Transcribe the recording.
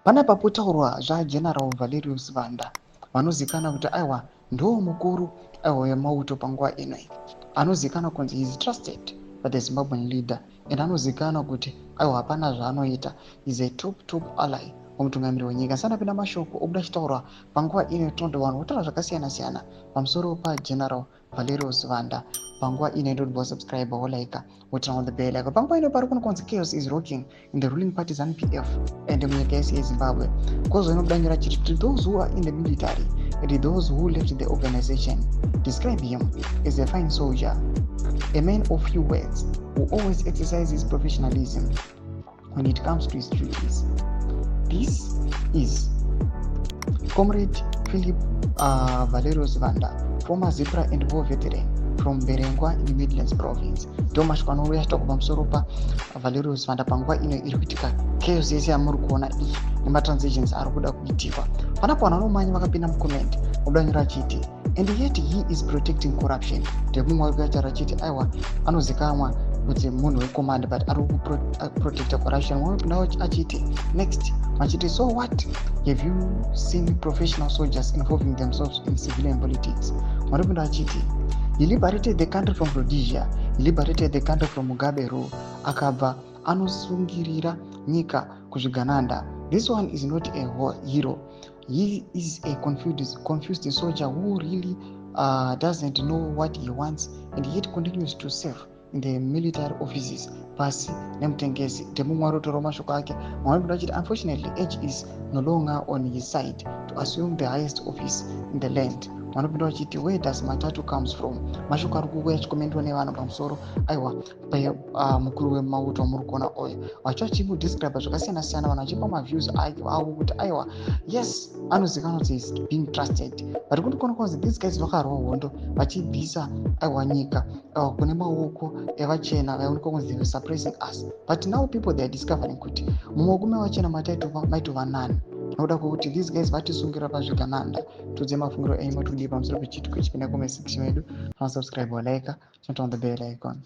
Panapa potaurwa zvaGeneral Valerio Sibanda, vanozivikanwa kuti aiwa, ndo mukuru aiwa wemauto panguva ino, anozivikanwa kunzi is trusted by the Zimbabwean leader and anozivikanwa kuti aiwa, hapana zvaanoita, is a top top ally wemutungamiri wenyika. Sanapinda mashoko obuda achitaurwa panguva ino, tinoti vanhu votaura zvakasiyana siyana pamusoro paGeneral Valerio Sibanda panguva ino. Ndodibwa subscribe, wolike, woturn on the bell icon. Panguva ino pari kuno kunzi chaos is rocking in the ruling party ZANU PF and munyika yese yeZimbabwe. Kwozoinobuda nyora chiti, "To those who are in the military and those who left the organization, describe him as a fine soldier, a man of few words who always exercises professionalism when it comes to his duties." This is Comrade Philip Valerio Sibanda, former ZIPRA and war veteran from Mberengwa in Midlands Province. Ndo mashoko anouya achitaurwa pamusoro paValerio Sibanda panguva ino iri kuitika chaos yese yamuri kuona iyi nematransitions ari kuda kuitikwa panapo. Vanhu vanomanya vakapinda mucomment, vobudanyora achiti, "And yet he is protecting corruption." Ndemumwe wari kuyataura achiti aiwa, anozikanwa kuti munhu wecommand, but ari kuprotecta corruption. Mumwe achiti next vachiti, "So what have you seen professional soldiers involving themselves in civilian politics?" Mwaripinda achiti, "He liberated the country from Rhodesia. He liberated the country from Mugabe rule. Akabva anosungirira nyika kuzvigananda. This one is not a hero. He is a confused soldier who really doesn't know what he wants and yet continues to serve in the military offices. Pasi nemutengesi." Ndemumwe arotorawo mashoko ake. Mumwe achiti, "Unfortunately, age is no longer on his side to assume the highest office in the land." Vanopinda vachiti, "Where does matatu comes from?" Mashoko ari kuuya achikomendwa nevanhu pamusoro aiwa pamukuru wemauto wamuri kuona uyu, vacho vachimudescribe zvakasiyana siyana, vanhu vachipa maviews avo kuti aiwa, yes, anozivikanwa kuti is being trusted, but kuri kuona kunzi these guys vakarwa hondo vachibvisa aiwa nyika kune maoko evachena vaionekwa kunzi they were suppressing us, but now people, they are discovering kuti mumaoko mevachena mataitova maitova nani, nokuda kwekuti these guys vatisungira pazvigananda. Tudze mafungiro enyu, matidii pamusoro pechiitiko chipinda comment section medu. Subscribe, walike, turn on the bell icon.